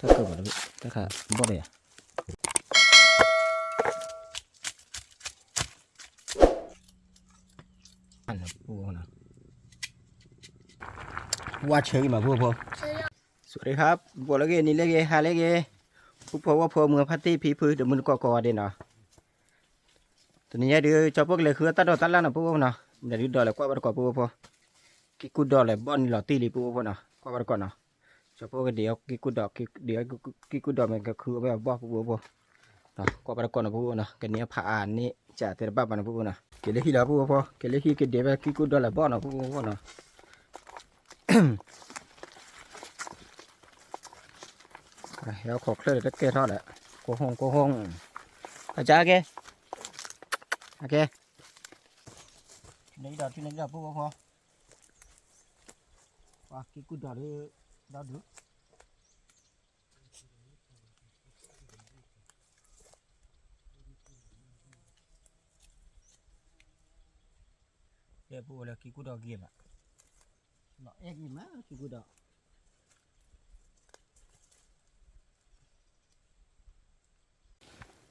တၢ်ကၢၢ်ဘၣ်တဘ့ၣ် တၢ်ခးဘီၣ်ဒီးယၤ ဝါဆၢဂ့ၤမးဖိဖိ สวัสดีครับ ဘီၣ်လၢဂ့ၤ နံၤလၢဂ့ၤ ဟါလၢဂ့ၤ ဖိဖိဝဲဖိ မုၢ်ဖါတံၢ်ဖံဖု ဒီးမုၢ်နကီၢ်ကိးဂၤဒဲးနီၤ တနံၤညါဒုး ကၠီဖိကလဲၤဃုအီၣ်တၢ်ဒိးတၢ်လၣ်နီၤ ဖိဖိနီၤ မ့ၢ်ဒုးဒီးလဲၤကွၢ်ဘၣ်တကိး ဖိဖိ ကံၢ်ကူၣ်ဒီးလဲၤဘီၣ်န့ၣ်လီၤတံၢ်လံ ဖိဖိနီၤ ကွၢ်ဘၣ်တကိးနီၤ ကၠီဖိကဒံးအီၣ်ကံၢ်ကူၣ်ဒီး ဒံးအီၣ်ကံၢ်ကူၣ်ဒီးမ့ၢ်ကဃုအီၣ်ဝဲအဘီၣ် ဖိဖိဖိ ကွၢ်ဘၣ်တကိးနီၤ ဖိဖိနီၤ ကနံၤအဖးအါန့ၢ် ကတဲတဘၣ်ဘၣ်နီၤ ဖိဖိနီၤ က့ၤလၢဟံၣ်လီၤ ဖိဖိဖိ က့ၤလၢဟံၣ်ကဒံးဝဲကံၢ်ကူၣ်ဒီးလဲၤဘီၣ်နီၤ ဖိဖိဖိနီၤ ဟဲခီၣ်ချၢၣ်ဒီးတကဲထီၣ်ဒီး ကိၢ်ဟုၣ်ကိၢ်ဟုၣ် အကၢ်က့ၤ အက့ၤ ထံၣ်န့ၢ်ဒီး ထံၣ်န့ၢ်ဒီး ဖိဖိဖိ ပှၤကံၢ်ကူၣ်ဒီးဒီး ဒီဒုး ကဲ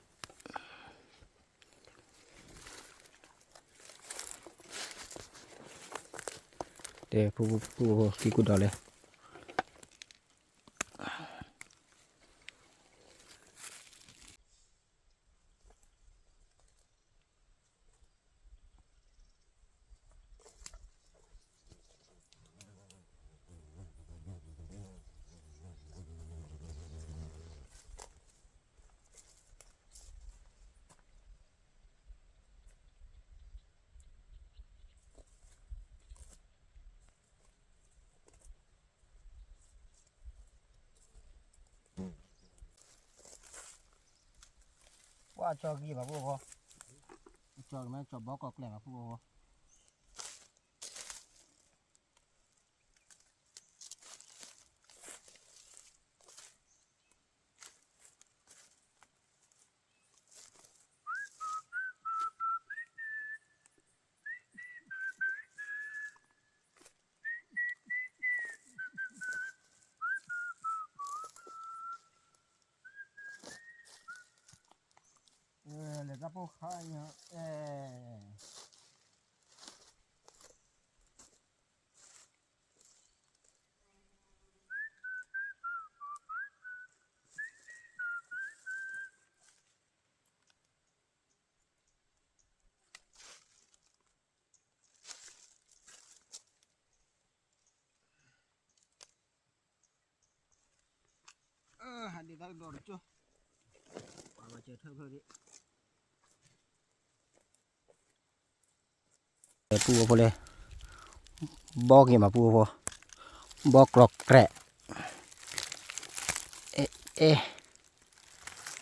ဖိလၢကံၢ်ကူၣ်ဒီးဂ့ၤမး လီၤအဲၣ်ဂ့ၤမး ကံၢ်ကူၣ်ဒီး တဲ ဖိဖိဖိ ကံၢ်ကူၣ်ဒီးလဲၣ် ပှၤကၠီဂ့ၤမး ဖိဖိ ကၠီမး ကၠီဘီကီၢ်ကျဲမး ဖိဖိ လဲၤတၢ်ပိၢ်ခါညါ အဲ ဟးဒ့တၢ်ကဒီးတကၠိၢ် ပှၤဝဲစၢၤထၢၣ်ဖျၢၣ်ဒ့ ပုၢ်ဖိလဲၣ် ဘီက့ၤမးပုၢ်ဖိ ဘီကျီးကြဲး အဲ အဲ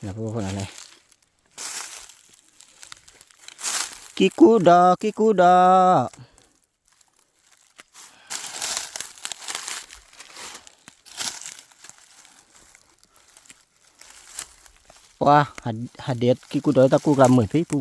နပုၢ်ဖိနၤလဲၣ် ကံၢ်ကူၣ်ဒီး ကံၢ်ကူၣ်ဒီး ပှၤ ဟးဒ့ကံၢ်ကူၣ်ဒီးတၢ်ကူၣ်ကျါမုာ်ဖံပုၢ်ဖိဖိ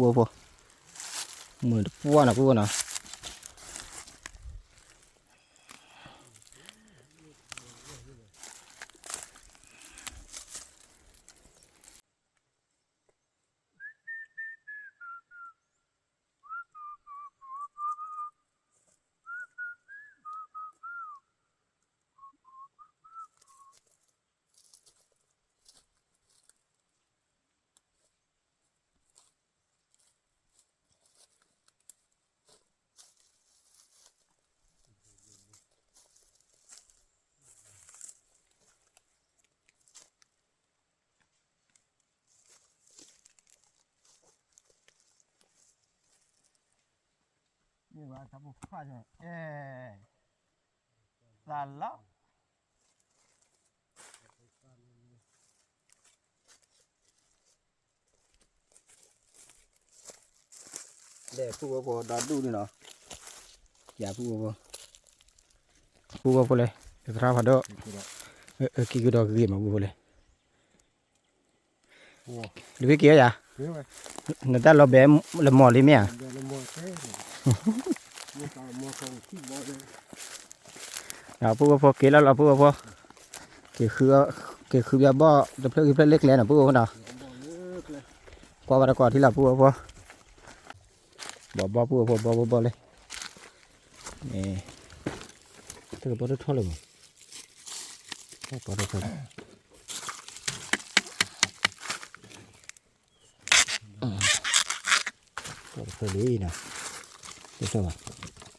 မုာ်တပှၢ်နီၤပုၢ်ဖိနီၤ မ့ၢ်ဝဲတၢ်ဖိခွါန့ၣ် အဲ သးလီၤ ဒီးပုၢ်ဖိဖိဒီဒူၣ်န့ၣ်နီၤ, ယၤပုၢ်ဖိဖိ, ပုၢ်ဖိဖိလဲၣ်, သရၣ်ဖးဒိၣ်, ကံၢ်ကူၣ်ဒီးဂ့ၤမးပုၢ်ဖိလဲၣ်, တဘ့ၣ်က့ၤယၤ, နတၢ်လီၤဘဲလၢမီၢ်လံမ့ၢ်ဧါ, ပုၢ်ဖိဖိက့ၤလီၤလီၤပုၢ်ဖိဖိ, က့ၤဃုအီၣ် က့ၤဃုဘၣ်ဘီၣ်တဖျၢၣ်ဂ့ၤဖျၢၣ်လၢကျဲနီၤ ပုၢ်ဖိနီၤ, ကွၢ်ဘၣ်တကိးထံလီၤ ပုၢ်ဖိဖိ, ဘီၣ်ဘီၣ် ပုၢ်ဖိ ဘီၣ်ဘီၣ်ဘီၣ်လံ, တၢ်ကဘီၣ်တထီၣ်လၢၤမး, ဘီၣ်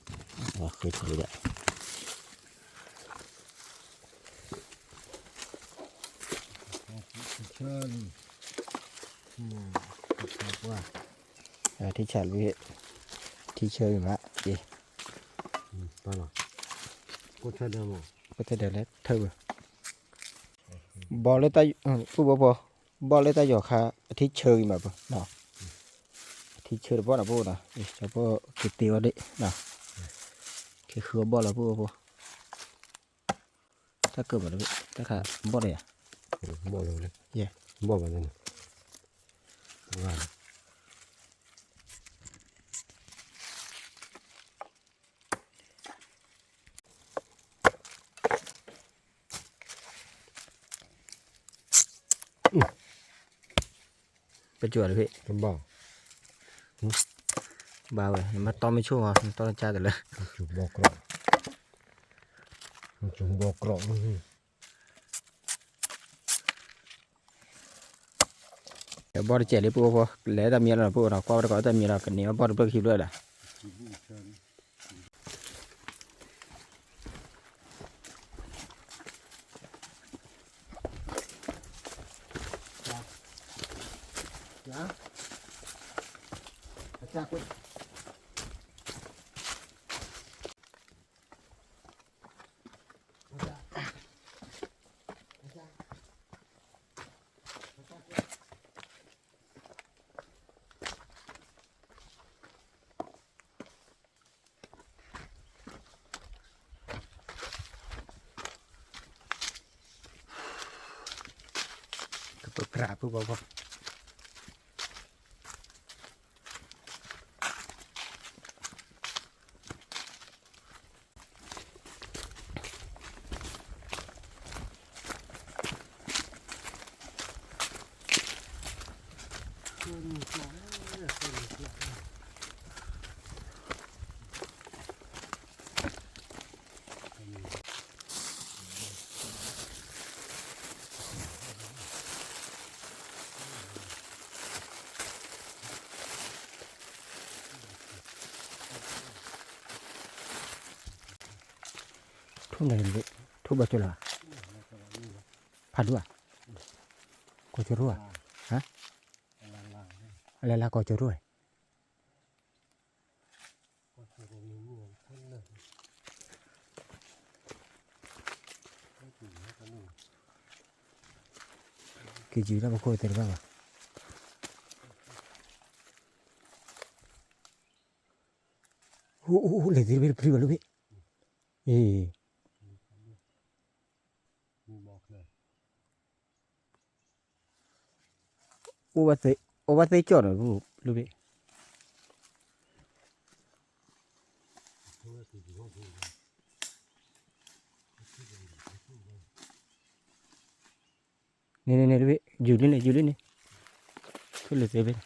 တထီၣ်လၢၤ ဘီၣ်တထီၣ်လံနီၤ, တထီၣ်ဘၣ်, အဃ့ထီၣ်လံဒီး ထံဆၢလံ, ထံဆၢလံ, ထံဆၢလံမး, ကိးထီၣ်ဒၢလၢထၢဝဲ, ဘီၣ်လၢတၢ်, ပုၢ်ဖိဖိ, ဘီၣ်လၢတၢ်ယီၤခါ အထံဆၢဂ့ၤမး ပုၢ်, အထံဆၢတဘီၣ်နီၤ ပုၢ်ဖိနီၤ, ကၠီဖိက့ၤတ့အီၤဒ့ၣ်, က့ၤဃုအီၣ်ဘီၣ်လီၤ ပုၢ်ဖိဖိ, တၢ်ကၢၢ်ဘၣ်တဘ့ၣ် တၢ်ခးဘီၣ်ဒီးယၤ, ဘီၣ်လီၤ, ယဲ, ဘီၣ်ဘၣ်န့ၣ်, ပကၠီတဖ့ၣ်, ဘၣ်ဝဲ နမ့ၢ်တီမ့ၢ်ဆိၣ်အီၤ နတီကၢ်တလၢ, ဘီၣ်ကြၢး, ဘီၣ်ကြၢး, ဘီၣ်တစဲးလံ ပုၢ်ဖိ, လဲၤတၢ်မံၤလီၤ ပုၢ်ဖိနီၤ, ကွၢ်ဝဲတကိးတၢ်မံၤလီၤ ကန့ၢ်အီၣ်ဘီၣ်တဖျၢၣ်ခံဖျၢၣ်ဒီး ကပကြၢးပုၢ်ဖိဖိ, ထိၣ်န့ၣ်, ထိၣ်ဘၣ်ကၠိလီၤ, ဖးဒိၣ်ဧါ, ကီၢ်ကၠိရိၣ်ဧါ, အလဲၤလၢကီၢ်ကၠိရိၣ်ဧါ က့ၤယံၤတၢ်ပခိၣ်သ့ၣ်တဖၣ်ဘၣ်, အိၣ်အိၣ်အိၣ် လဲၤသ့တဘ့ၣ်တဖျံဘၣ်လၢဘ့ၣ်, အ့ၣ် အိၣ်ဘၣ်သ့, အိၣ်ဘၣ်သ့ကၠီၣ်နီၤ လၢဘ့ၣ်, န့ၣ်န့ၣ်န့ၣ်တဘ့ၣ် ယူၤလံန့ၣ် ယူၤလံန့ၣ်, ထိၣ်လဲၤသ့ဘ့ၣ်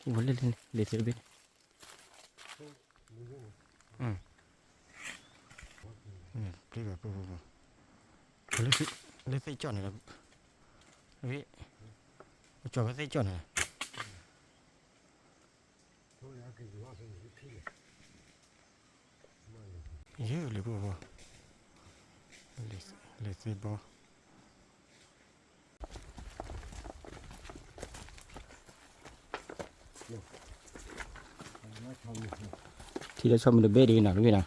န့ၣ်, လဲၤသ့တဘ့ၣ်န့ၣ်, လၢသ့ၣ်ကၠီၣ်န့ၣ်, လၢဘ့ၣ်, ကၠီၣ်ဝဲသ့ၣ်ကၠီၣ်န့ၣ် ယဲၢ်လံၤဖိဖိ, လံၤသ့ဘီ, ထံလၢဆီမုၢ်တဘ့ၣ်ဒ်နီၤ တဘ့ၣ်နီၤ.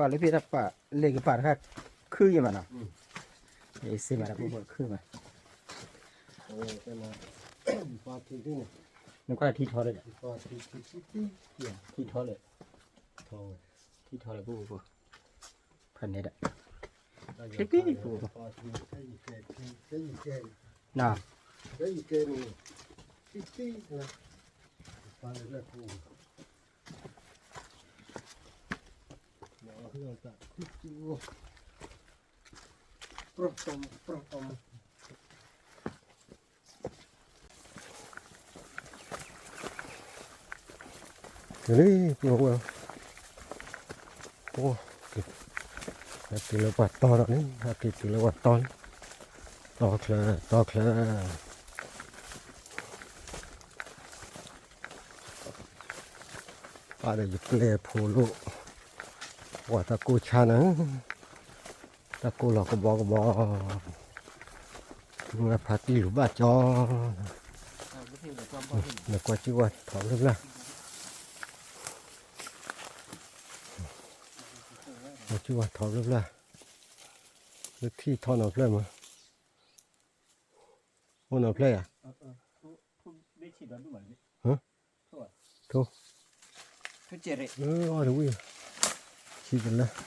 ပာ်လၢဖဲတၢ်ပာ်လဲၤကပာ်တခါ ခုယံၤမးနီၤ, စ့မးတၢ်ပူၤပာ်ခုမး, နကွၢ်ထံထီၣ်လၢ, ထံထီၣ်လၢ, ထံထီၣ်လၢပူၤပူၤ, ဖးန့ၣ်ဒၣ် န ကလံ ပုၢ်ဝဲၢ်, အိၣ်, ဟဲက့ၤလၢပှၤတီဒီးန့ၣ် ဟဲက့ၤတုၤလၢပှၤတီန့ၣ်, တီချၢ တီချၢ, ပၢ်ဒီးယပျဲၢ်ဖိလိၣ်, ပှၤတၢ်ကိၢ်ဆါနၤ တၢ်ကိၢ်လီၤကဘီကဘီ, မ့ၢ်ဖါတံၢ်လူၤဘၣ်ကၠီ, နကွၢ်စံၣ်ဝါထီၣ်ဖျၢၣ်ဖျၢၣ်, နကွၢ်စံၣ်ဝါထီၣ်ဖျၢၣ်ဖျၢၣ်, လၢထံၣ်ထီၣ်နီၤဖျၢၣ်မး, အိၣ်နီၤဖျၢၣ်ယၤ ထိၣ်, အီၣ်တဝံၣ်, ဆံးတလၢ,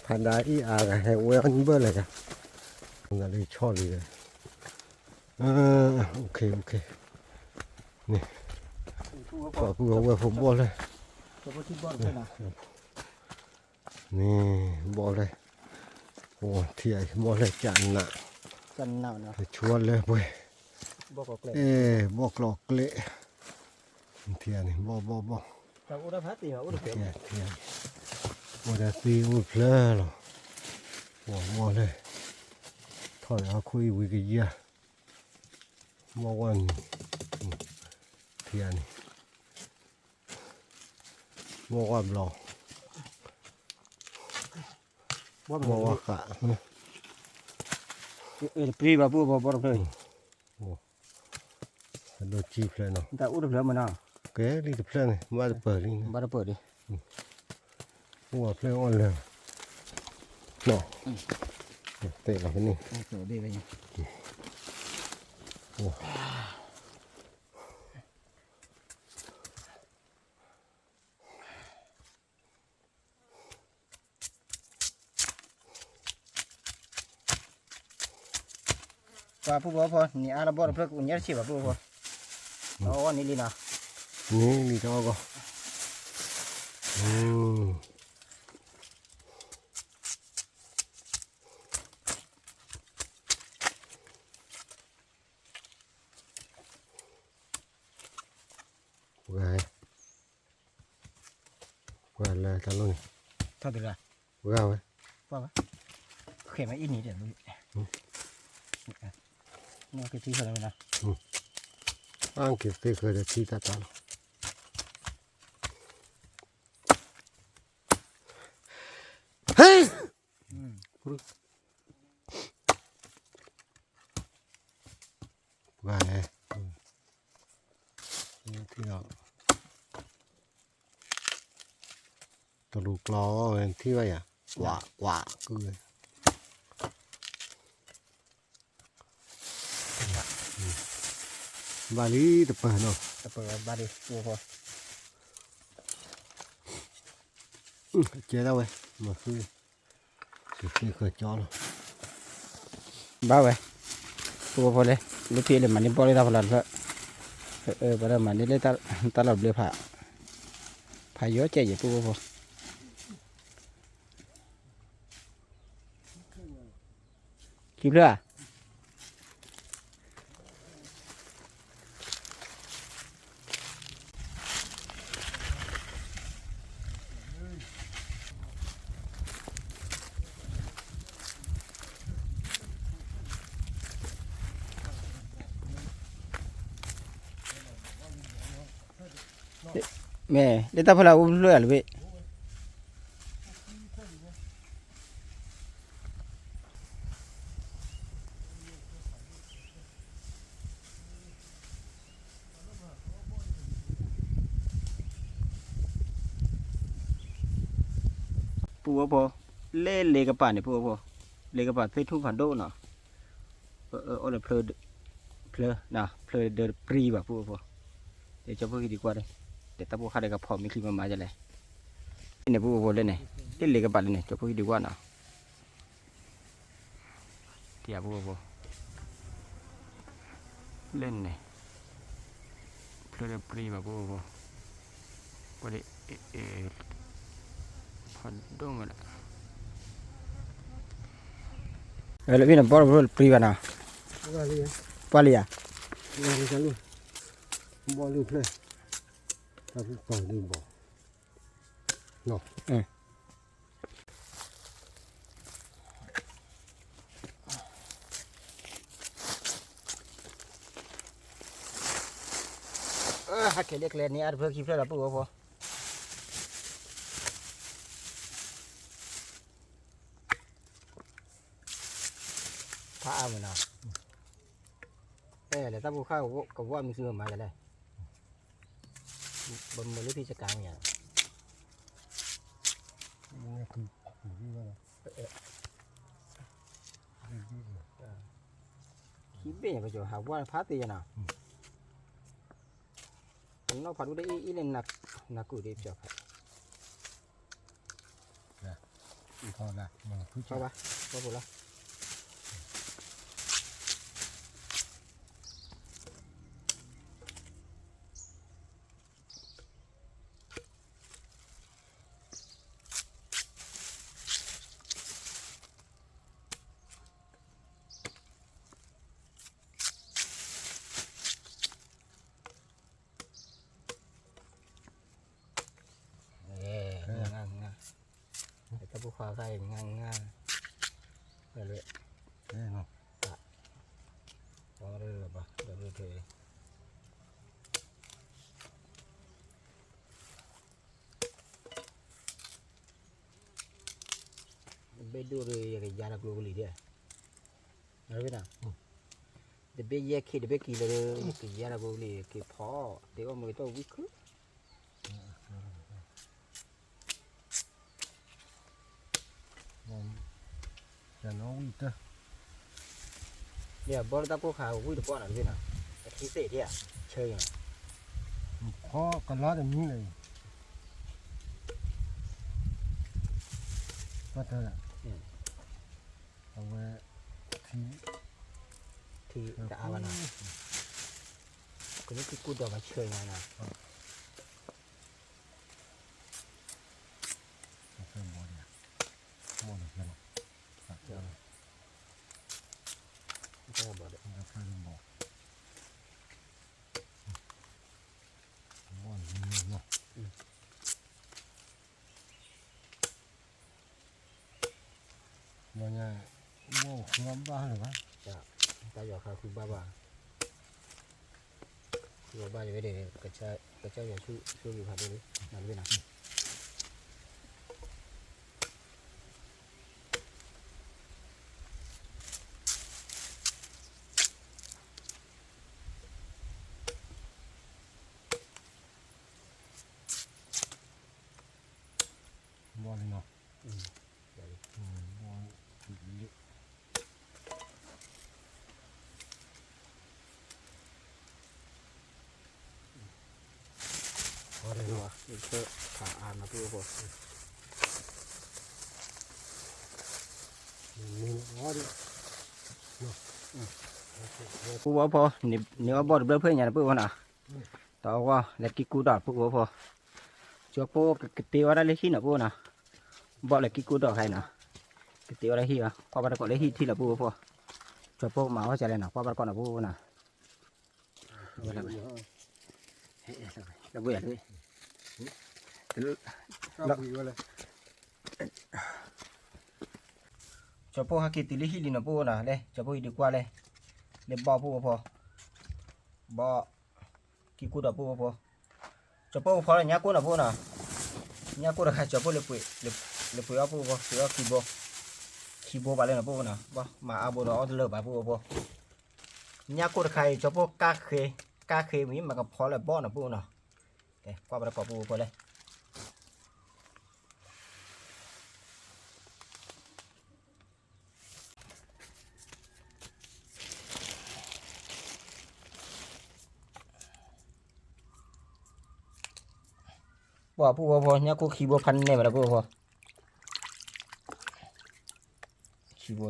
ဖးဒါအံၤအါဂၤဟဲဝဲအီၣ်နံၣ်ဘၢၣ်လၢၤယၤ, နလံၤဆီၣ်လံၤဒီး, န့ၣ်, ပှၤပုၢ်ဝဲၢ်ဖိဘီၣ်လၢ န့ၣ် ဘီၣ်လၢ, အိၣ်ထံၣ်ဘီၣ်လၢကနး, ဆှီလၢပှဲၤ, အဲ ဘီၣ်ကျိးကျဲ, ထံၣ်န့ၣ် ဘီၣ်ဘီၣ်ဘီၣ်, အိၣ်ဒီးသ့အိၣ်ဖျၢၣ်လီၤ, ဘီၣ်လၢ, ထီၣ်ဒီးဟီၣ်ခိၣ်အံၤဝံၤကယၢ်, ဘီၣ်ဝါန့ၣ်, ထံၣ်န့ၣ် ဘီၣ်ဝါဘျီ, ဘီၣ်ဝါဃး, ပျံၤဘၣ်ပုၢ်ဘီၣ်ဘီၣ်တဖျၢၣ်အံၤ, ဒိၣ်ကံဖျၢၣ်နီၤ, တၢ်အိၣ်တဖျၢၣ်မနီၤ, ကဲလံတဖျၢၣ်န့ၣ် ဘၣ်တပၢၢ်လံ, ဘၣ်တပၢၢ်လံ, အိၣ်ဝဲဖျၢၣ်အီၣ်လၢာ်, တဲလီၤဖဲန့ၣ်, ပှၤပုၢ်ဖိဖိ နံၤအါတဘီၣ်တဖျၢၣ် ကညါတဆံးဘၣ်ပုၢ်ဖိ, အီၣ်န့ၢ်လံနီၤ, န့ၢ်လံတအီၣ်ဂီၢ်, ပှၤ ပှၤလၢတၢ်လိၣ်န့ၣ်, ထီၣ်တဂၤ, ပှၤဝဲ, ပှၤဝဲ, ဃဲမ့ၢ်အံၤန့ၣ်ဒီး, နီၢ်က့ၤသ့ဃၢၤလီၤ, အက့ၤသ့ဃၢၤဒီးထံတၢ်တၢ်လီၤ, ဟဲ ပှၤလဲၣ်, ထံၣ်ဒီး, တလူၤကျီဝဲထံၣ်ဘၣ်ယၤ, ကွး ကွး ကုၢ်ဝဲ, ဘၣ်လံတပၢၢ်နီၤ, တပၢၢ်ဘၣ်လံ, ကဲဒၣ်ဝဲ, မၤဃု ကသ့ဃၢၤကၠီလီၤ, ဘၣ်ဝဲ, ပုၢ်ဖိလဲၣ်, လၢဖံးလဲၣ်မၤန့ၢ်ဘီၣ်လၢတၢ်ဖီလာ်တဖျၢၣ်, ပှၤလၢမၤန့ၢ်လၢတၢ်လီၢ်ဘျၢဖး, ဖးယိၣ်ကဲယဲၢ်ပုၢ်ဖိ, ခံဖျၢၣ်ဧါ မ့ၢ်လၢတၢ်ဖီလာ်အိၣ်ဖျၢၣ်လၢၤဘ့ၣ် ပုၢ်ဝဲၢ်ဖိ, လၢလ့ကပၤန့ၣ် ပုၢ်ဝဲၢ်ဖိ, လ့ကပၤသ့ၣ်ထူၣ်ဖးဒိၣ်နီၤ, အၢ အၢ အီၣ်လၢဖျၢၣ် ဖျၢၣ်, ဖျၢၣ်ဒီးတပြံဘၣ် ပုၢ်ဖိ, တဲကၠီဖိဟံၣ်ဒံးကွၢ်ဒီး, တဲတၢ်ဖိဃါဒီးကဖီးမ့ၢ်ချံမၤမၤဒ်လဲၣ်, န့ၣ် ပုၢ်ဖိလဲၣ်န့ၣ်, တ့ၢ်လ့ကဘၣ်လၢန့ၣ် ကၠီဖိဟံၣ်ဒံးကွၢ်နီၤ, တ့ၢ် ပုၢ်ဖိ လဲၣ်န့ၣ်, ဖျၢၣ်ဒီးတပြံဘၣ် ပုၢ်ဖိ, ကွၢ်ဒ်, ဖးဒိၣ်မးလၢ, လၢဖဲန့ၣ် ဘီတပြံဘၣ်နီၤ, ပှၤလံဧါ, ဘီလံဖျၢၣ်, တၢ်ဖုကီၢ်ဒံးဘီ, နီၤ, ဟဲက့ၤလၢကျဲန့ၣ် အါတဖျၢၣ်ခံဖျၢၣ်ဒီး ပုၢ်ဖိ, ဖးအါမးနီၤ, အဲ လဲၤတၢ်ဖိဃါကဝီၤမ့ၢ်စုမၤဒ်လဲၣ်, ဘၣ်မုာ်လၢဖံစကၤမ့ၢ်ဧါ, ခံဘ့ၣ်ညါ ပကဟးဝါဖးသ့ယနီၤ, ပနီၣ်ဖးဒိၣ်တအံၤအံၤန့ၣ် နၢ်ကူၣ်ဒံးပျီခါ, ဘၣ်, ဘၣ်လီၤ. တၢ်ဖိခွါခါအံၤ ငါငါ, ဝဲလၢ, တၢ်, အီၤဒီးဘၣ်ဒီးဘၣ်ထဲ ဘ့ၣ်ဒိၣ်ဒီး ယကယါတၢ်ကျိကလံၤဒဲး, တဘ့ၣ်ယဲၢ်ခံ တဘ့ၣ်ကံၤလၢ ယကယါတၢ်ကျိကလံၤ က့ၤဖီ, တ့အီၣ်မ့ၢ်တၢ်ဝံခု, ယဘီတၢ်ကိၢ်ခါ ဝံတကိးနီၤတဘ့ၣ်နီၤ, အခံသ့ၣ်ဒၣ်, ဆၢယၤ, ခီကလါတမံၤလၢ, အဝဲ, ထံ, ထံတအါဘၣ်နီၤ, ကန့ၣ်က့ၤကူၣ်ဒီးမၤဆၢယၤနီၤ. ဘီညါ, ဘီဃုဘၣ်လၢၤဘၣ်, တၢ်ယွၤဃုဘၣ်ဘၣ်, ဃုဘၣ်ယဝဲဒီး, ကစၢ်ယွၤဆူၣ်ဂ့ၤဖးဒိၣ်လံ, နၤတဘ့ၣ်နီၤ. ဘီလံနီၤ, ဘီလံ, ဖးအါနီၤ ပုၢ်ဖိ, ပုၢ်ဖိ, န့ၢ်အီၣ်ဘီတဘျၢဖဲညါနီၤ ပုၢ်ဖိနီၤ, တအီၣ်ဝဲ လဲၤကံၢ်ကူၣ်ဒီး ပုၢ်ဖိ, ကၠီဖိကကတ့ဝဲဒၣ်လၢဟံၣ်နီၤ ပုၢ်ဖိနီၤ, ဘီလဲၤကံၢ်ကူၣ်ဒီးခါအံၤနီၤ, ကတ့ဝဲဒၣ်ဟံၣ်အီၤ ကွၢ်ဘၣ်တကိးလၢဟံၣ်ထံလီၤ ပုၢ်ဖိ, ကၠီဖိမၤအီၣ်ကလဲၣ်နီၤ ကွၢ်ဘၣ်တကိးနီၤ ပုၢ်ဖိနီၤ, လၢ, ကၠီဖိဟဲက့ၤတုၤလၢဟံၣ်လံနီၤ ပုၢ်ဖိနီၤ, လၢ ကၠီဖိဟံၣ်ဒုးကွၢ်လဲၣ်, လၢဘီ ပုၢ်ဖိ, ဘီ ကံၢ်ကူၣ်ဒီး ပုၢ်ဖိ, ကၠီဖိကဖီလၢညါကိၣ်နီၤ ပုၢ်ဖိနီၤ, ညါကိၣ်တခါ ကၠီဖိလဲၤပှ့ၤအီၣ် ပုၢ်ဖိ, ပှ့ၤအီၣ်ခံဘိ, ခံဘိဘၣ်လၢနီၤ ပုၢ်ဖိနီၤ, ဘီမၤအါဘိဒီးအီၣ်တလၢာ်ဘၣ် ပုၢ်ဖိ, ညါကိၣ်တခါအံၤ ကၠီဖိကါဃ့, ကါဃ့မ့ၢ်မၤကဖီလၢဘီနီၤ ပုၢ်ဖိနီၤ, ကွၢ်ဘၣ်တကိး ပုၢ်ဖိလဲၣ်. ပှၤပူဖိ ညၣ်ကိၢ်ခံဘိဖးနဲၣ်မးဒီးပူဖိ, ခံဘိ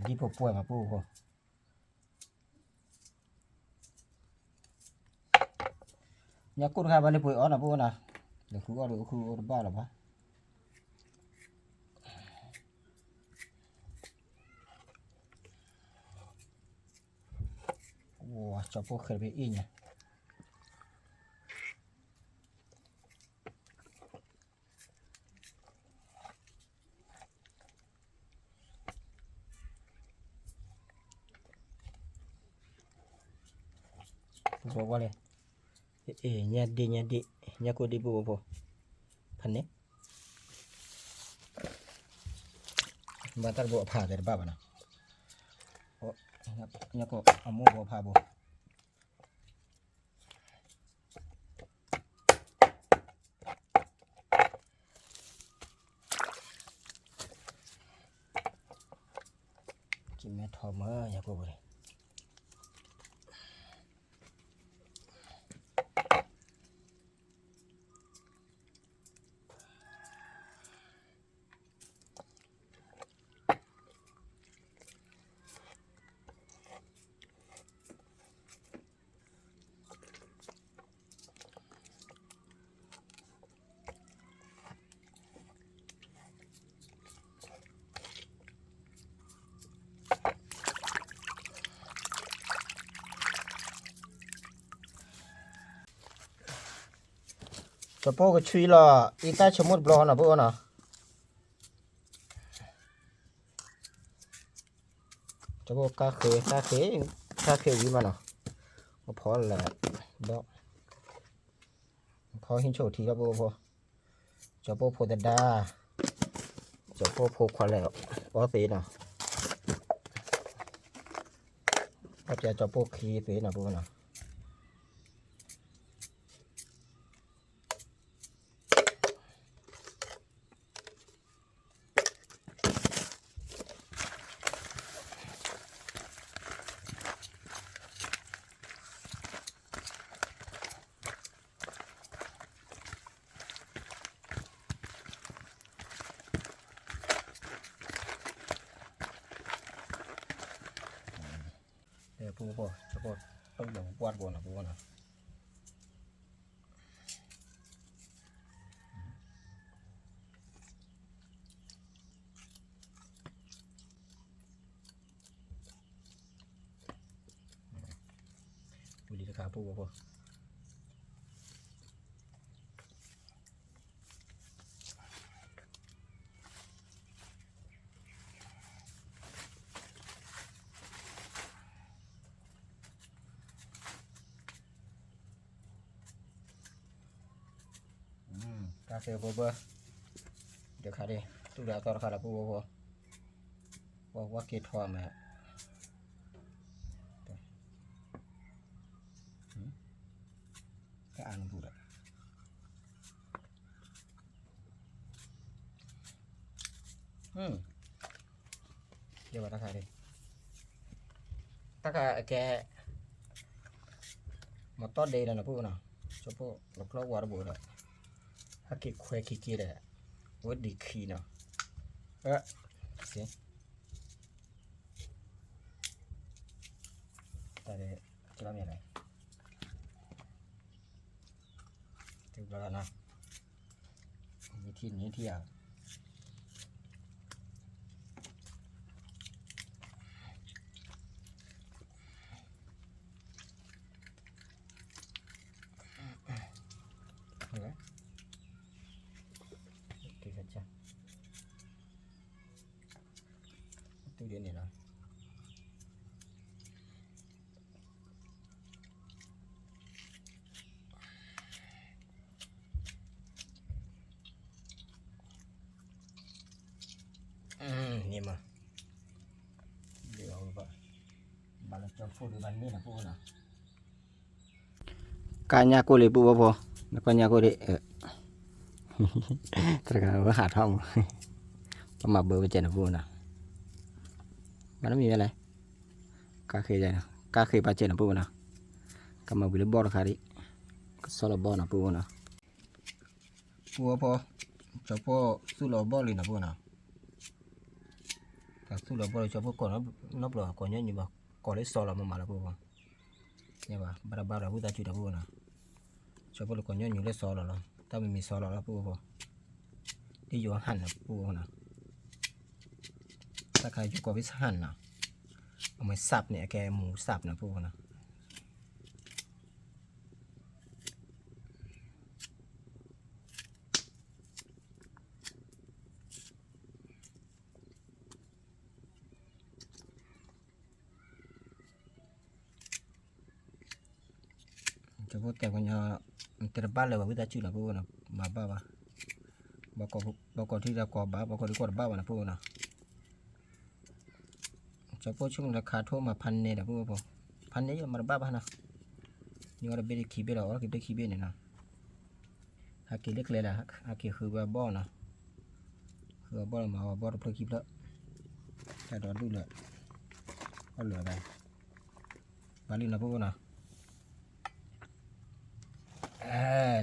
ဒီး ဒ်ဖိပှဲၤမးပူဖိ, ညၣ်ကိၢ်တခါဘၣ်လၢပှဲၤအီၣ်နီၤပူနီၤ, လဲၤဃုအီၣ်ဒီးအိၣ်ခုအိၣ်တဘၣ်လၢၤဘၣ်. ကၠီပိၢ်ဃဲဖဲအ့ၣ်ညါ, ပူဖိဝဲလဲၣ်, ညၣ်ဒ့ၣ်ညၣ်ဒ့ၣ်, ညၣ်ကိၢ်ဒ့ၣ်ပူဖိ, ဖးန့ၣ်, ဘၣ်တၢ်တဘိအဖးတဲတဘၣ်ဘၣ်နီၤ, ညၣ်ကိၢ်အမိၢ်ဘိဖးဘိ က့ၤမဲထီၣ်မၢယၤကိၢ်ဘိန့ၣ်, ကၠီပိၢ်ကဆွံလီၤ, အံၤတၢ်ဆိကမိၣ်တဘျီနီၤ ပူဖိနီၤ, ကၠီပိၢ်ကါဃ့ ကါဃ့, ကါဃ့ဝံၤမးနီၤ, အဖီလဲၣ်, ဒီး ဖီဟံၣ်ဆိၣ်ထံလီၤပူဖိ, ကၠီပိၢ်ဖိသဒါ, ကၠီပိၢ်ဖိခွါလဲၣ်, အီသ့နီၤ, ဘၣ်ပျးကၠီပိၢ်ခံသ့နီၤပူဖိနီၤ. ပူဖိ ကၠီပိၢ် တုံးလီၤပှၢ်တဘိနီၤ ပူဖိနီၤ. ဝံၤလံတခါ ပူဖိ တၢ်သ့ၣ်ဖိဘၢ တခါဒံး တူၢ်ဒီးအသီတခါဒီး ပူဖိဖိ ဝဲက့ၤထီၣ်မး ကအါနပူၤဒီး ယဘၣ်တၢ်ခါဒံး တၢ်ခါအကဲ မၤတီၢ်ဒဲးလီၤနၤ ပူဖိနီၤ ကၠီပိၢ်လီၤကျီဝါတဘိဒီး ဟဲက့ၤခွဲခံက့ၤဒီး ဝဲဒံးခံနီၤ အ တၢ်ဒဲး ကလီၤမ့ၢ်လဲၣ် တုၤဘျီလီၤနီၤ နထံၣ်နထံၣ်ဧါ တုၤဒ်န့ၣ်လီၤ န့ၣ်မး ဘၣ်လၢကၠီဖိဒီးဘၣ်န့ၣ်နၤ ပူဖိနီၤ ကါညၣ်ကိၢ်လံ ပူဖိဖိ နကါညၣ်ကိၢ်ဒံး တဂၤဝဲဟးထီၣ်မး ပမၤဘၢပကဲနၤ ပူဖိနီၤ မၤတမံၤဝဲလဲၣ် ကါဃ့, ကါဃ့ပာ်စဲနီၤ ပုၢ်ဝဲနီၤ, ကမၤဝံၤလၢဘီၣ်တခါဒံး, ကဆီလီၤဘီၣ်နီၤ ပုၢ်ဝဲနီၤ, ပုၢ်ဝဲဖိ, ကၠီဖိသူၣ်လီၤဘီၣ်လံနီၤ ပုၢ်ဝဲနီၤ, ကသူၣ်လီၤဘီၣ်လံ ကၠီဖိကိးနီတဘျီ ကိးညီနုၢ်ဘၣ် ကိးလၢဆီလီၤမးမးလီၤ ပုၢ်ဝဲဖိ, ဘၣ်တဘၣ်ဒီးဝံသးစူၤဒီး ပုၢ်ဝဲနီၤ, ကၠီဖိလၢကိးညီနုၢ်လၢဆီလီၤလီၤ တၢ်မ့ၢ်မ့ၢ်ဆီလီၤလီၤ ပုၢ်ဝဲဖိ, ဒ်ယိၤဟၣ်န့ၣ် ပုၢ်ဝဲဖိနီၤ, တၢ်ခါယိၤကိးဝံသးစူၤနီၤ, အမ့ၢ်စးပ်န့ၣ် အကဲမူစးပ်နီၤ ပုၢ်ဝဲဖိနီၤ. ကၠီဖိတဲာ်ကညီ, တဲတဘၣ်လၢၤဘၣ် ဝံသးစူၤနီၤ ပုၢ်ဝဲနီၤ, မၤဘၣ်ဘၣ်, ဘၣ်ကိးထံၣ်ဒီးကိးဘၣ်, ဘၣ်ကိးဒံကိးတဘၣ်ဘၣ်နီၤ ပုၢ်ဝဲနီၤ. ကၠီဖိဆိကမိၣ်လၢခါထိမၤဖးန့ၢ်ဒီး ပုၢ်ဝဲဖိ, ဖးန့ၢ်ယမၤတဘၣ်ဘၣ်နီၤ, နံၤအီၤတဘ့ၣ်တခံဘ့ၣ်လီၤ, အီၣ်တခံဘ့ၣ်ခံဘ့ၣ်န့ၣ်နီၤ. ဟဲက့ၤလၢကျဲလၢ ဟဲက့ၤဃုဝဲအဘီၣ်နီၤ, ဃုအဘီၣ်လၢမၤအီၤဘီၣ်တဖျၢၣ်ခံဖျၢၣ်, တၢ်ဒီဒူၣ်လၢ, အီၣ်လၢာ်ဘၣ်, ဘၣ်လံနီၤ ပုၢ်ဝဲနီၤ.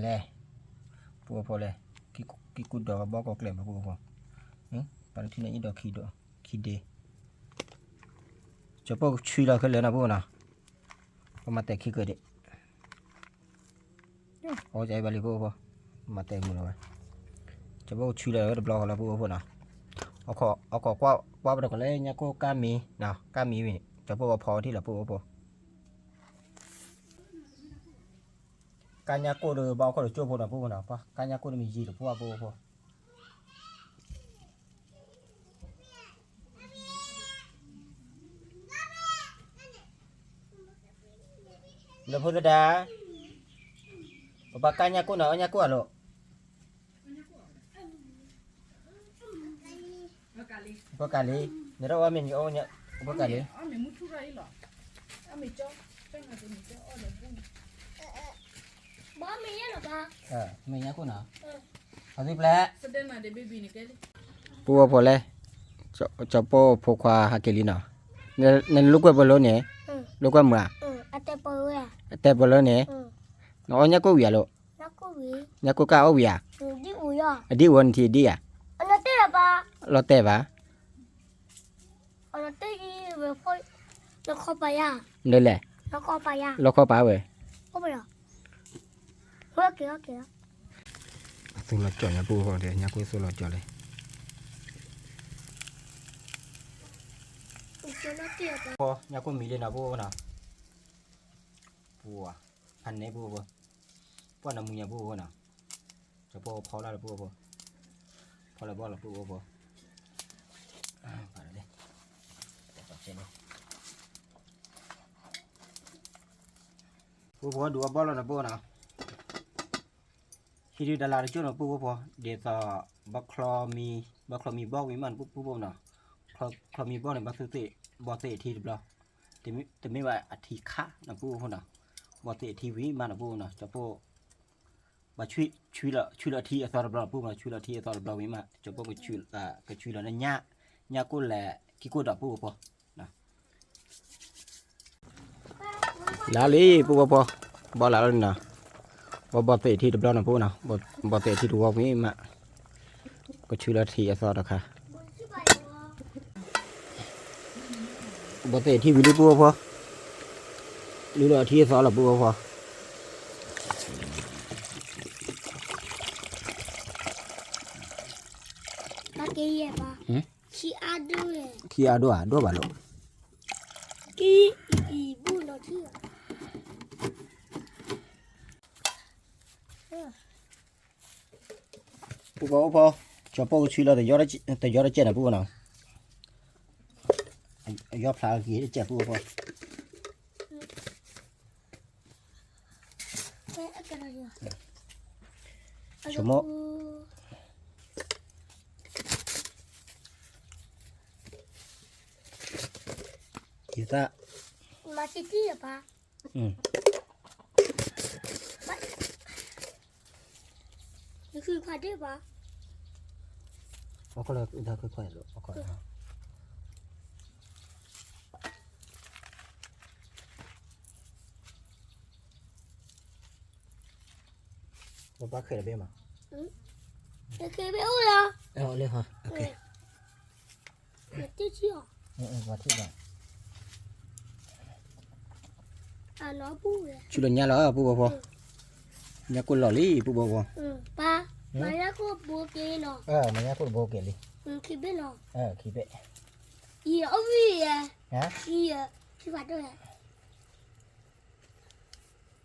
လဲၣ်, ပုၢ်ဝဲဖိလဲၣ်, ကံၢ်ကူဒီးဘီၣ်ကီၢ်ကျဲမး ပုၢ်ဝဲဖိ, ပှၤတထံၣ်န့ၣ်အံၤဒီးခံဒိၣ်, ခံဒ့, ကၠီဖိကဆှံလီၤခဲလၢာ်နီၤ ပုၢ်ဝဲနီၤ, ပမၤတဲာ်ခံကဒ့ၣ်, အီၣ်ကဘၣ်လံ ပုၢ်ဝဲဖိ, မၤတဲာ်မုာ်လီၤဝဲ, ကၠီဖိကဆှံလီၤဝဲတဘျီဃီလီၤ ပုၢ်ဝဲဖိနီၤ, အခီၣ်ကွၢ်ပတကီၢ်လၢညါကိၢ်ကါမံၤ, ကါမံၤဝံၤ ကၠီဖိအဖီထံၣ်လီၤ ပုၢ်ဝဲဖိ. ကါညါကိၢ်ဒီးဘၣ်အခီၣ်တကၠိၢ်ဖိနီၤ ပုၢ်ဝဲနီၤ, ကါညါကိၢ်ဒီးမ့ၢ်ယံၤတဖိ ပုၢ်ဝဲဖိ. လၢဖိသဒါ, ပပှၤကါညါကိၢ်နီၤ အီၣ်ညါကိၢ်အလိၤ, ပကၤလံ, နတအီၣ်မ့ၢ်အီၣ်ညါ, ပကၤလံ, မ့ၢ်ညါကိၢ်နီၤ, အသုပျဲ, ပုၢ်ဝဲဖိလဲၣ်, ကၠီဖိဖိခွါဟးက့ၤလံနီၤ, နလိာ်ကွဲပလီန့ၣ်, လိာ်ကွဲမုာ်ဧါ, အတဲပလီန့ၣ်, နအီၣ်ညါကိၢ်ဝံၤဧါလိၤ, ညါကိၢ်ကအီၣ်ဝံၤဧါ, အဒံၣ်အိၣ်နထံၣ်အဒံၣ်ဧါ, လီၤတဲာ်ဘၣ်, လၢလဲၣ်, လီၤခီပာ်ဝဲ, အသူလီၤကၠီၣ်ညါ ပုၢ်ဝဲဖိဒီး ညါကိၢ်သူလီၤကၠီၣ်လဲၣ်, ညါကိၢ်မံၤလံနီၤ ပုၢ်ဝဲဖိနီၤ, ပှၤဖးန့ၢ် ပုၢ်ဝဲဖိ, ပှၤနမူညါ ပုၢ်ဝဲဖိနီၤ, ကၠီဖိဖီလၢ်လၢ ပုၢ်ဝဲဖိ, ဖီလၢဘီၣ်လၢ ပုၢ်ဝဲဖိ, ပုၢ်ဝဲဖိဒုးအီၣ်ဘီၣ်လီၤနီၤ ပုၢ်ဝဲနီၤ, ဟံးဒုးတလးတကၠိၢ်နီၤ ပုၢ်ဝဲဖိ, ဒ်သိး ဘီချီမံၤဘီၣ်ဝံၤမး ပုၢ်ဝဲဖိနီၤ, ချီမံၤဘီၣ်န့ၣ် ဘီသ့ၣ်, ဘီသ့ၣ်အထံတဘျီ, တမ့ၢ်ဘၣ်အထံခါနီၤ ပုၢ်ဝဲဖိနီၤ, ဘီသ့ၣ်အထံဝံၤမးနီၤ ပုၢ်ဝဲနီၤ, ကၠီဖိ ဘၣ်ဆှံလီၤအထံအသီတဘျီ ပုၢ်ဝဲနီၤ, ဆှံလီၤအထံအသီတဘျီဝံၤမး ကၠီဖိကဆှံလီၤညါ, ညါကိၢ်လဲၣ် ကံၢ်ကိၢ်ဒီး ပုၢ်ဝဲဖိ လါလံ ပုၢ်ဝဲဖိ, ဘီလါလီၤနီၤ, ဘီဘီသ့ၣ်ထံတဘျီနီၤ ပုၢ်ဝဲနီၤ, ဘီသ့ၣ်ထံတဝီဝံၤမး, ကဆှံလီၤထံအသီတခါ, ဘီသ့ၣ်ထံဝံၤလံ ပုၢ်ဝဲဖိ, လုၢ်လီၤထံအသီလီၤ ပုၢ်ဝဲဖိ. ခံအါဒိၣ်ဧါ, ဒိၣ်ဘၣ်လိာ်, ပုၢ်ဖိ ကၠီဖိကဆှံလီၤ တယီတကဲးနီၤ ပုၢ်ဖိနီၤ, အယီဖျါဂ့ၤတကဲး ပုၢ်ဖိ. ဆိမိၣ်, ယသး, ယခွံခွါဒ့ၣ်ဘၣ်, အီၣ်ခီလၢယခွံခွါလီၤ အီၣ်ခီလၢ အီၣ်ခီလၢ ပဘၣ်ခဲလၢာ်ဘ့ၣ်မး, တခဲဘ့ၣ်အိၣ်လီၤ, လၢဟီ, ပှၤထံၣ်ဘၣ်, ဆူလီၤညါလီၤ ပုၢ်ဘီဖိ, ညၣ်ကိၢ်လီၤလံ ပုၢ်ဘီဖိ, ပၢ်, မၤညၣ်ကိၢ်တဘိက့ၤနီၤ, မၤညၣ်ကိၢ်တဘိက့ၤလံ, ခံဘ့ၣ်နီၤ, ခံဘ့ၣ်, ယအီၣ်ဝံၤယဲ, ယ, ခံဖးဒိၣ်ယဲ,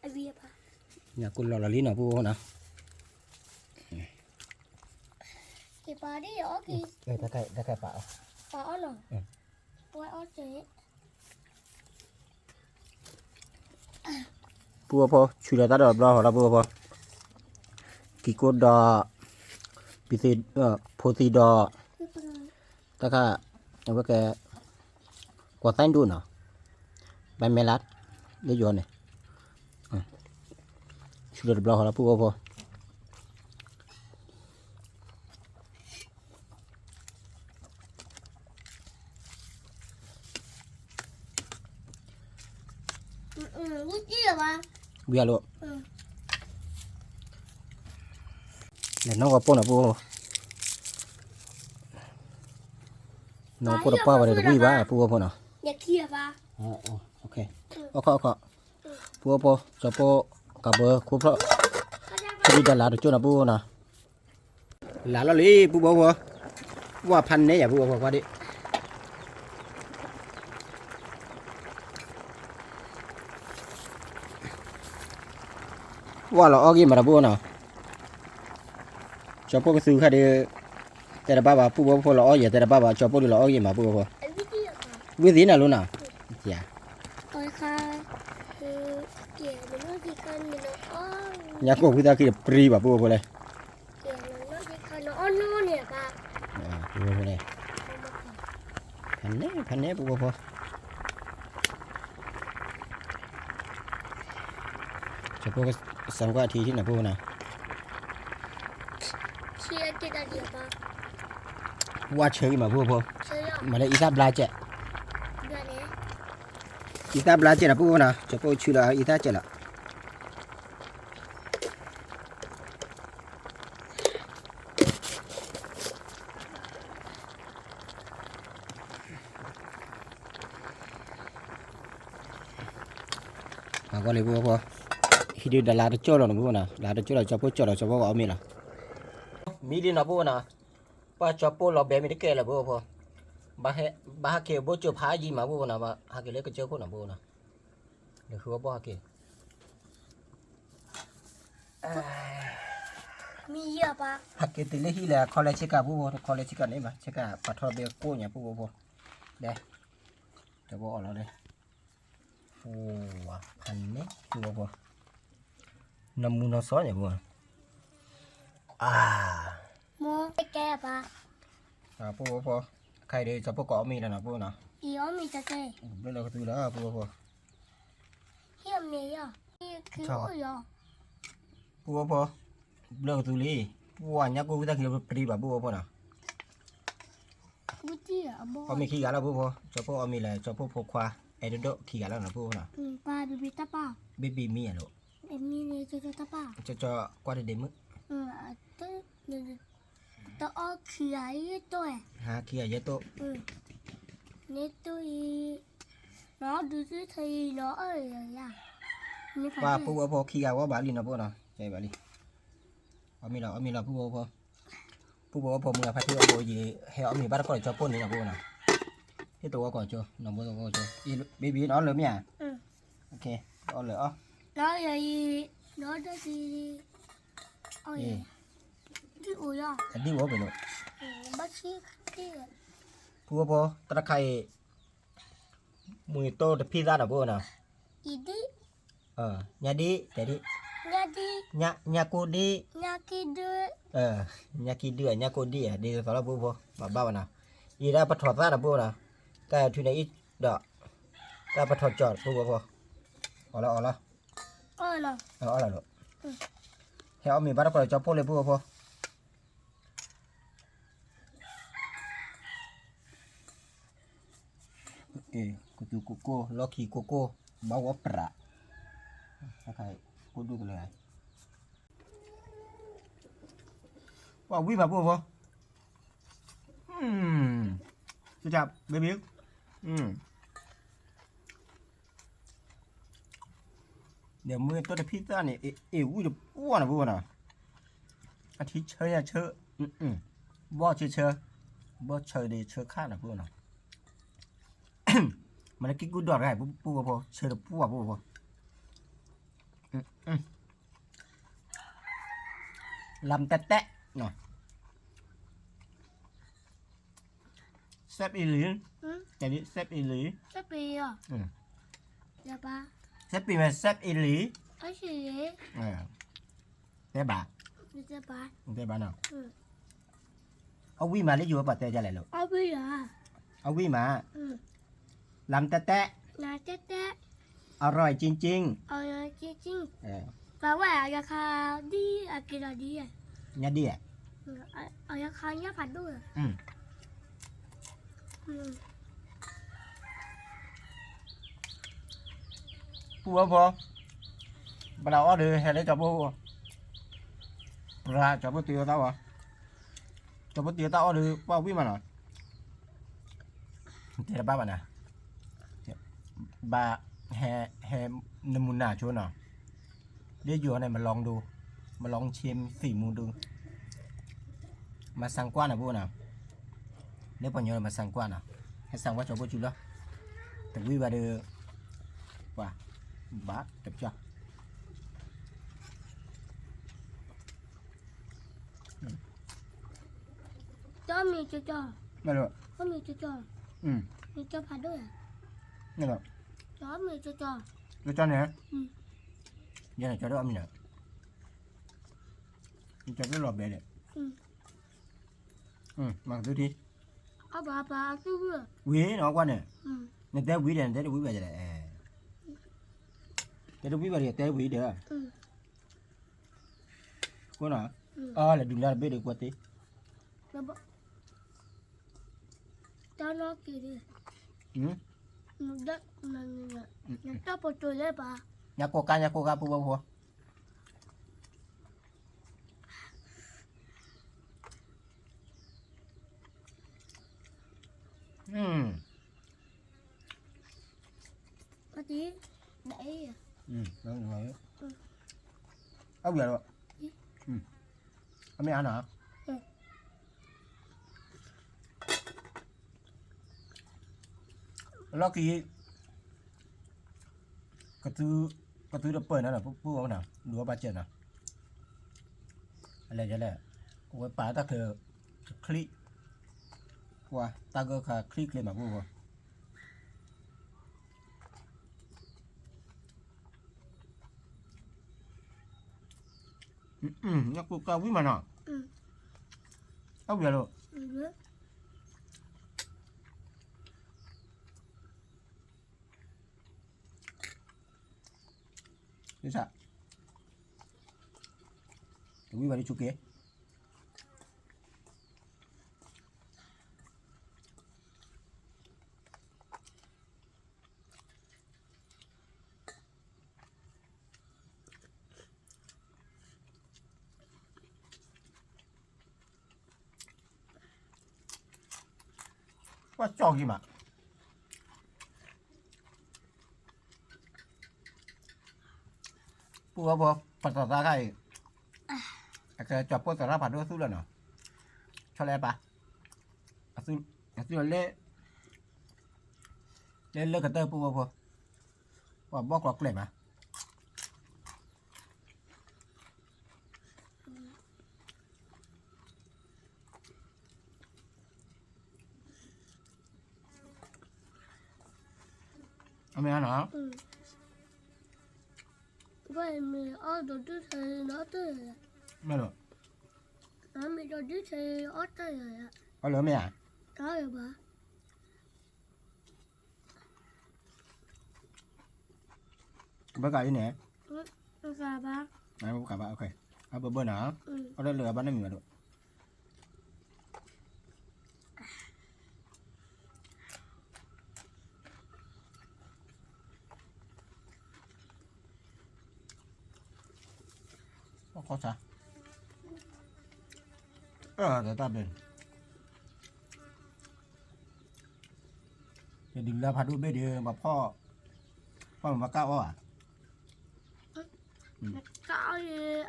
အဝံၤယဲပၢ်, ညၣ်ကိၢ်လီၤလီၤလံနီၤ ပုၢ်ဘီဖိနီၤ, က့ၤပာ်ဒ်ယအီၣ်က့ၤ, တၢ်ခါပာ်အီၣ်, ပာ်အီၣ်နီၤ, ပဝဲအီၣ်က့ၤ ပုၢ်ဘီဖိ ဆူလီၤတၢ်ဒီးဘျီဟီလီၤ ပုၢ်ဘီဖိ, ကံကိၣ်ဒီး, ပံသ့, ဖိသံဒီး, တၢ်ခါ, အဝဲကဲ, ကွၢ်သၣ်ဒိၣ်နီၤ, ဘၣ်မဲလၢ, လၢယိၤန့ၣ်, ဆူလီၤတဘျီဟီလီၤ ပုၢ်ဘီဖိ. ဝံၤအလိၤ, လဲၤနီၢ်ကီၢ်ပိၢ်နီၤ ပုၢ်ဘီဖိ, နီၢ်ကီၢ်ပိၢ်တပှၢ်ဘၣ်ဒီးတဝံၣ်ဘၣ် ပုၢ်ဘီဖိနီၤ, အခီခီ, ပုၢ်ဘီဖိ ကၠီၤပိၢ်ကးဘၢခိၣ်ဖျီၣ်, ဖဲဒံးတၢ်လါတကၠိၢ်နီၤ ပုၢ်ဘီဖိနီၤ, လါလီၤလံ ပုၢ်ဘီဖိ, ဝၢ်ဖးနဲယၤ ပုၢ်ဘီဖိ ကွၢ်ဒံး ဝၢ်လီၤအီၣ်ဂ့ၤမးဒီး ပုၢ်ဘီဖိနီၤ, ကၠီၤပိၢ်ကသူခါဒီး, တဲတဘၣ်ဘၣ် ပုၢ်ဘီဖိ လီၤအီၣ်ယဲၢ် တဲတဘၣ်ဘၣ် ကၠီၤပိၢ်ဒုးလီၤအီၣ်ဂ့ၤမး ပုၢ်ဘီဖိ, ဝံသ့ၣ်နၤလိၤနီၤ, ညါကိၢ်ဝံသးခံ တပြံဘၣ် ပုၢ်ဘီဖိလဲၣ်, ဖးနဲ ဖးနဲ ပုၢ်ဘီဖိ, ကၠီၤပိၢ်ကစၢ်ကွၢ်ထံထံၣ်နီၤ ပုၢ်ဘီဖိနီၤ, ဝၢ်ဆၢဂ့ၤမး ပုၢ်ဘီဖိ, မၤလၢအံသၣ်ဘျါကဲး, အံသၣ်ဘျါကဲးနီၤ ပုၢ်ဘီဖိနီၤ, ကၠီၤပိၢ်ဆူလီၤအံသၣ်ကဲးလီၤ. မၤကွၢ်လံ ပုၢ်ဘီဖိ, ဟံးဒုးဒီးလါတကၠိၢ်လီၤနီၤ ပုၢ်ဘီဖိနီၤ, လါတကၠိၢ်လီၤ ကၠီၤပိၢ်ကၠီၢ်လီၤ ကၠီၤပိၢ်ကအီၣ်မ့ၤလီၤ, မံလံနီၤ ပုၢ်ဘီဖိနီၤ, ပှၤကၠီၤပိၢ်လီၤဘဲမ့ၢ်တကဲလၢၤ ပုၢ်ဘီဖိ, ဘၣ်ဟဲက့ၤဘိကၠိဖးယံၤမး ပုၢ်ဘီဖိနီၤ, ဘၣ်ဟဲက့ၤလၢကစၢၢ်ခိၣ်နီၤ ပုၢ်ဘီဖိနီၤ, ဒီးဃုအီၣ်ဘီဟဲက့ၤ မံယဲၢ်ပၢ်, ဟဲက့ၤတုၤလၢဟံၣ်လဲၤခီလဲဆ့ကၤ ပုၢ်ဘီဖိ, ခီလဲဆ့ကၤန့ၣ်မး ဆ့ကၤပာ်ထီၣ်ဘဲကိၣ်ညါ ပုၢ်ဘီဖိ, ဒဲ, ကၠီၤပိၢ်အီၣ်လီၤဒဲ, ဖးနဲ ပုၢ်ဘီဖိ, နီၢ်မူနီၢ်စီညါ ပုၢ်ဘီဖိ, အါ, မိၢ်ကဲပၢ်, ပုၢ်ဘီဖိ, ခဲအံၤဒီး ကၠီၤပိၢ်ကအီၣ်မ့ၤလီၤနီၤ ပုၢ်ဘီဖိနီၤ, အီၣ်မ့ၤတကဲ, ဘျၢလီၤကသူလီၤ ပုၢ်ဘီဖိ ဟံၣ်အမ့ၢ်ယီၤ, ဟံၣ်ခံအိၣ်ယီၤ, ပုၢ်ဘီဖိ, ဘျၢကသူလံ, ပှၤညါကိၢ်ဝံသးခံလၢပတြံဘၣ် ပုၢ်ဘီဖိနီၤ, အီၣ်မ့ၤခံဂၤလီၤ ပုၢ်ဘီဖိ, ကၠီၤဖိအီၣ်မ့ၤလၢ ကၠီၤဖိဖိခွါ အဲၣ်ဒိးဒိၣ်ခံဂၤလီၤနီၤ ပုၢ်ဘီဖိနီၤ, ဘ့ၣ်ဘ့ၣ်မံယၤလိၤ, ကၠီၤကၠီၤကွၢ်တဒ့မုၣ် တအီၣ်ခံဂၤယဲၢ်တိၢ်, ခံဂၤယဲၢ်တိၢ်, န့ၣ်တိၢ်အံၤ, နီၢ်ဒုးသုထၢအံၤနီၤအၢၣ်ယၤ, ပှၤပုၢ်ဝဲၢ်ဖိခံဂၤဝဲဘၣ်လံနီၤ ပုၢ်နီၤ, ဘၣ်လံ, အီၣ်မ့ၤလီၤ အီၣ်မ့ၤလီၤ ပုၢ်ဝဲၢ်ဖိ, ပုၢ်ဝဲၢ်ဖိမုၢ်အဖါတံၢ်အီၣ်ဖိယံၤ, ဟဲအီၣ်မ့ၤဘၣ်တခီဒီးကၠီၤပိၢ်န့ၣ်နီၤ ပုၢ်နီၤ, ဟ့ၣ်တဝီကီၢ်ကၠိ, နီၢ်ဘိသဝီကၠိ, ဘ့ၣ်ဘ့ၣ်နီၤလၢမ့ၢ်ဧါ, အီၣ်လၢအီၣ် နီၢ်ယၤအံၤ, နီၢ်ဒၢကံ, အဒံၣ်အိၣ်ယီၤ, အဒံၣ်အိၣ်ဖဲန့ၣ်, ပုၢ်ဝဲၢ်ဖိ တၢ်တခါအံၤ, မုၢ်တိၢ်တဖံးသၣ်နီၤ ပုၢ်ဝဲၢ်နီၤ, အံၤဒံၣ်, ညါဒံၣ်, ညါဒံၣ်, ညါကိၢ်ဒံၣ်, ညါခံဒု, ညါခံဒု, ညါကိၢ်ဒံၣ်ဧါ, ဒ်သိးသိးလီၤ ပုၢ်ဝဲၢ်ဖိ, ဘၣ်ဘၣ်ဝဲနီၤ, အံၤဒၣ်ပထီၣ်သၣ်နီၤ ပုၢ်ဝဲၢ်နီၤ, တၢ်ထုးန့ၣ်အံၤဒီး, တၢ်ပထီၣ်ကၠီၣ် ပုၢ်ဝဲၢ်ဖိ, အီၣ်လီၤအီၣ်လီၤ, အီၣ်လီၤ, ဟဲအီၣ်မ့ၤဘၣ်တခီဒီးကၠီၤပိၢ်လံ ပုၢ်ဝဲၢ်ဖိ ကသူကိၢ်ကိၢ် လီၢ်ခံကိၢ်ကိၢ် ဘၣ်ဝီပြး ကိၢ်ဒိၣ်ကလၢာ်, အ ပှၤဝံၣ်မးဖိဖိ, อืม baby, อืม ဒီးမ့ၢ်တိၢ်တဖံသၣ်န့ၣ် အ့ၣ်ဝံၣ်တပှၢ်နီၤဖိနီၤ, အထံဆၢညါဆၢ, ဘီၣ်ဆၢဆၢ, ဘီၣ်ဆၢဒ်ဆၢခါနီၤဖိနီၤ, မ့ၢ်လၢက့ၤကူၣ်ဒိးတဂၤ ပူဖိဖိ ဆၢတပှၢ်ဖိဖိ, လၢတၢ်တဲာ်နီၤ စဲးပ့ၤလံ, တဲဒ်စဲးပ့ၤလံ, စဲးပ့ၤမ့ၢ် စဲးပ့ၤလံ, တဲဘၣ်, တဲဘၣ်နီၤ, အဝံၣ်မးလၢယိၤပှၤတဲဒ်လဲၣ်လီၤ, အဝံၣ်မး, လၢတၢ်တဲာ်, တဲတဲ, အရီၣ်ကၠ့ကၠ့, အရီၣ်ကၠ့ကၠ့, ပှၤဝဲအယခါဒ်အက့ၤဒီးဒ်, ညါဒ်, အယခါညါဖးဒိၣ်, ပူဖိဖိ, ပှၤလၢအီၣ်ဒီးဟဲလၢကၠီၤဖိ, ပှၤကၠီၤဖိတ့ၢ်အီၣ်တၢ်ဝဲ, ကၠီၤဖိတ့ၢ်အီၣ်တၢ်အီၣ်ဒီး ပှၤဝံၣ်မးနီၤ, တဲတဘၣ်ဘၣ်နၤ, ဘၣ်, ဟဲ, ဟဲ, နမုၢ်နၤဆိနီၤ, လၢယိၤန့ၣ် မလီၤဒိ, မလီၤဆ့သံမူဒိ, မၤစၢၤကွၢ်နီၤဖိနီၤ, လၢပှၤညီမၤစၢၤကွၢ်နီၤ, ဟဲစၢၤကွၢ်ကၠီၤဖိဆူလီၤ, တဝံၣ်ဘၣ်ဒီး, ပှၤ, ဘၣ်တပျီ ကၠီမ့ၢ်ကၠီကၠီ, ကၠီမ့ၢ်ကၠီကၠီ, မ့ၢ်ကၠီဖးဒိၣ်, ကၠီမ့ၢ်ကၠီကၠီ, ကၠီန့ၣ်, ယဲန့ၣ်ကၠီဒိၣ်အမံၤန့ၣ်, ကၠီဒိၣ်လီၤဘဲဒဲး, မၤကသုထံ, ဝံၤနီၤကွၢ်န့ၣ်, နတဲဝံၤဒီး နတဲတဝံၤဘၣ်ဒဲး, တဲတဝံၤဘၣ်ဒီး တဲဝံၤဒီး ဃိနီၤ, အီ လဲၤဒုးလၢတဘ့ၣ်ဒီးကွၢ်သ့, တၢ်နီၢ်က့ၤ, နတၢ်ပတိၤလၢပှၤ, ညါကိးကါ ညါကိးကါ ပူဖိဖိ, အဝံၤလီၤ, အမ့ၢ်အါနီၤ, လီၢ်ခံ ကသု, ကသုတပၢၢ်နီၤ ပူဖိနီၤ ဒုးအီၣ်ဘၣ်စၢၤနီၤ, အလဲၤလဲၤ, အဝဲပာ်တၢ်ချၢ, ချံ, ပှၤတၢ်ဂၢၢ်ခါချံချ့မးပူဖိ ညၣ်ကိၢ်ကၢ်ဝံၣ်မးနီၤ, အဝံၤလီၤ, တဝံၤဘၣ်ဒ်ဆူက့ၤ ပှၤကၠီၣ်က့ၤမး, ပူဖိ ပသရၣ်တၢ်ခါအံၤ, အကဲကၠီၣ်ဖိသရၣ်ဖးဒိၣ်သူလီၤနီၤ, ဆီလဲၣ်ပၢ်, အသုလီၤလၢ, လၢလၢကတၢၢ်ပူဖိဖိ, ပှၤဘီၣ်ကျိၤကျဲမး အမ့ၢ်နီၤ, မ့ၢ်အီၣ်ဒီးဒုးဆဲးလီၤတၢ်, မ့ၢ်လီၤ, မ့ၢ်ဒီးဒုးဆဲးလီၤအီၣ်တၢ်, အီၣ်လၢမ့ၢ်ဧါ, တၢ်လၢဘၣ် ဘၣ်ကးအံၤန့ၣ်, ဘၣ်ကးဘၣ်, အဘၣ်ဘၣ်နီၤ, အီၣ်တၢ်လၢအဘၣ်န့ၣ်မံၤဘၣ်ဒိၣ်, အီၣ်ခီၣ်ဆါ, တၢ်ဘျဲၣ်, ယဒုးလၢဖးဒိၣ်ဘ့ၣ်ဒီး ပှၤဖီၣ်, ဖီၣ်မ့ၢ်ပှၤကၢ်အီၣ်ဧါ, ကၢ်အီၣ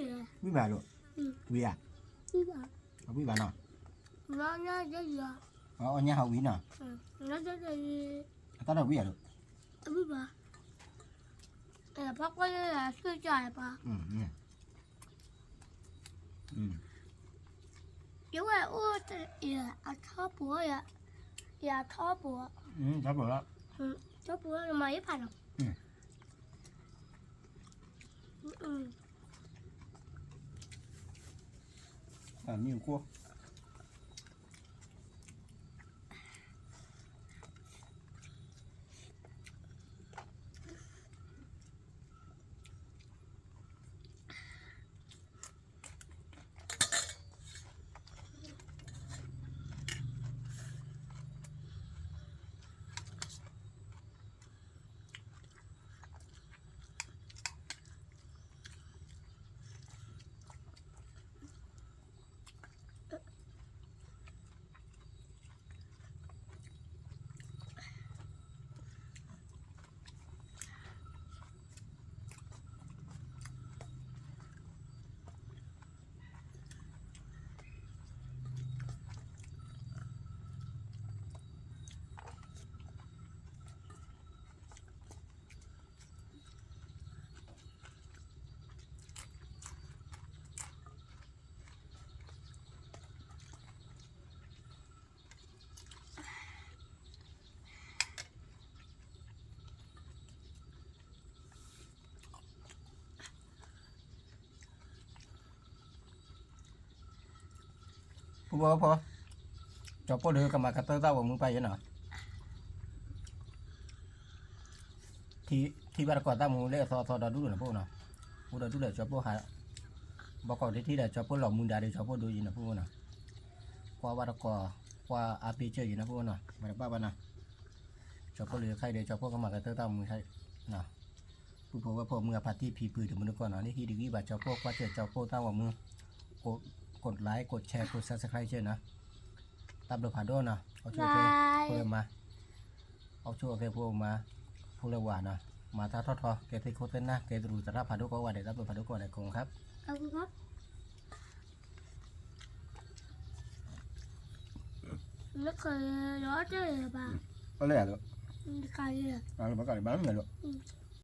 ်, ဝံၣ်ဘၣ်ဒိၣ်, ဝံၣ်ဧါ, အဝံၣ်ဘၣ်နီၤ, အီၣ်ညၣ်ဟးဝံၤနီၤ, အတၢ်ဒီးဝံၣ်ဧါဒိၣ်, ဖီၣ်ကွၢ်လၢအသွံၣ်ကၢ်ပှၤ ယဝဲအိၣ်အထီၣ်ပူၤ, ယအထီၣ်ပူၤ, ထီၣ်ပူၤလီၤ, ထီၣ်ပူၤလီၤ မၤယဖးနီၤ, မ့ၢ်ကိၢ် ဖိဖိဖိ, ကၠီၤပိၢ်ဒီးကမၤကတၢၢ်တၢ်ဂီၤမူပာ်ယဲနီၤ, ထံၣ်ဘၣ်တကိးသၣ်မူလၢအသီအသီဒီဒူၣ်လီၤနီၤဖိနီၤ, အိၣ်ဒီဒူၣ်လၢကၠီၤပိၢ်ဟး, ဘီကီးတထံၣ်ဒီးကၠီၤပိၢ်လီၤမူဒါဒီးကၠီၤပိၢ်ဒိယံၤနီၤဖိနီၤ, ကွၢ်ဘၣ်တကိး, ကွၢ်အါပ့ၤစၢၢ်ယံၤနီၤဖိနီၤ, မၤတဘၣ်ဘၣ်နီၤ, ကၠီၤပိၢ်လၢခါအံၤဒီးကၠီၤပိၢ်ကမၤကတၢၢ်တၢ်ဂီၤမူ ပုၢ်ဖိဝဲၢ်ဖိမုၢ်အဖါတံၢ်ဖံဖုတမုၢ်တကိးနီၤ, လၢဟံၣ်တဂံၢ်ဘၣ်ကၠီၤပိၢ်ကွၢ်စၢၤကၠီၤပိၢ်တၢ်ဂီၤမူ, ကိး, ကိး like ကိး share ကိး subscribe စၢၤနီၤ, တၢ်ဘျုးဖးဒိၣ်နီၤ, အိၣ်ဆူၣ်အိၣ်ချ့ဖိလၢမၤ, အိၣ်ဆူၣ်အိၣ်ချ့ဖိမၤ, ဖိလၢဝၤနီၤ, မၤတၢ်ထီၣ်ထီ ကဲသ့ၣ်ခိၣ်သ့ၣ်နၢ် ကဲသရူးသရၣ်ဖးဒိၣ်ကိးဂၤဒဲး တၢ်ဘျုးဖးဒိၣ်ကိးဂၤဒဲး ခီမူခါ လၢခရံာ်လီၤတဲာ်ဘၣ်, ဘၣ်လၢယၤလီၤ, ဘၣ်လၢယၤလီၤ,